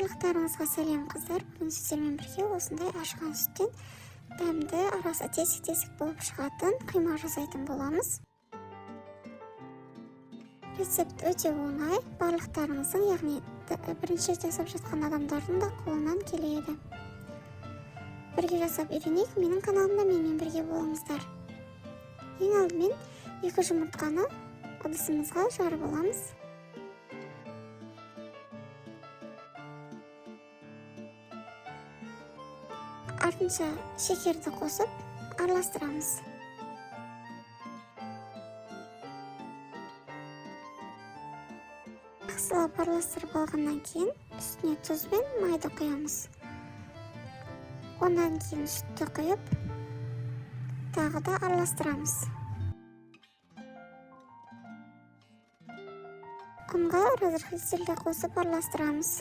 Барлықтарыңызға сәлем, қыздар! Бүгін сіздермен бірге осындай ашыған сүттен дәмді, арасы тесік-тесік болып шығатын құймақ жасайтын боламыз. Рецепт өте оңай, барлықтарыңыздың, яғни бірінші рет жасап жатқан адамдардың да қолынан келеді. Бірге жасап үйренейік, менің каналымда менімен бірге болыңыздар. Ең алдымен 2 жұмыртқаны ыдысымызға жарып аламыз. Артынша шекерді қосып араластырамыз. Жақсылап араластырып алғаннан кейін үстіне тұз бен майды құямыз. Онан кейін сүтті құйып, тағы да араластырамыз. Ұнға разрыхлительді қосып араластырамыз.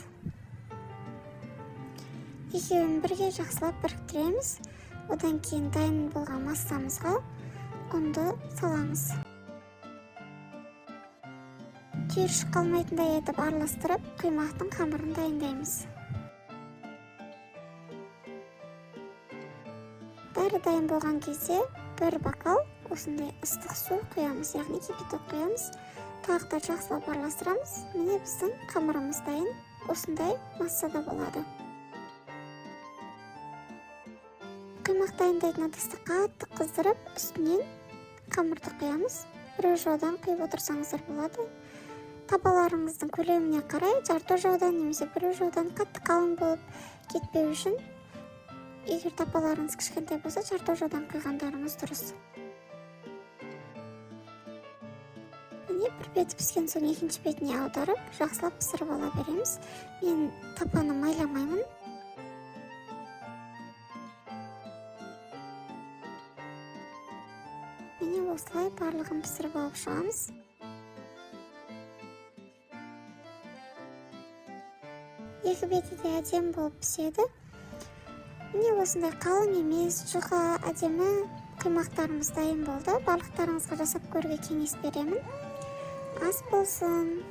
Екеуін бірге жақсылап біріктіреміз. Одан кейін дайын болған массамызға ұнды саламыз. Түйіршік қалмайтындай етіп араластырып, құймақтың қамырын дайындаймыз. Бәрі дайын болған кезде бір бокал осындай ыстық су құямыз, яғни кипяток құямыз. Тағы да жақсылап араластырамыз. Міне, біздің қамырымыз дайын. Осындай массада болады. Құймақ дайындайтын ыдысты қатты қыздырып, үстінен қамырды құямыз. Бір ожаудан құйып отырсаңыздар болады. Табаларыңыздың көлеміне қарай жарты ожаудан немесе бір ожаудан, қатты қалың болып кетпеу үшін, егер табаларыңыз кішкентай болса, жарты ожаудан құйғандарыңыз дұрыс. Міне, бір беті піскен соң екінші бетіне аударып, жақсылап пісіріп ала береміз. Мен табаны майламаймын. Міне, осылай барлығын пісіріп алып шығамыз. Екі беті де әдемі болып піседі. Міне, осындай қалың емес, жұқа, әдемі құймақтарымыз дайын болды. Барлықтарыңызға жасап көруге кеңес беремін. Ас болсын!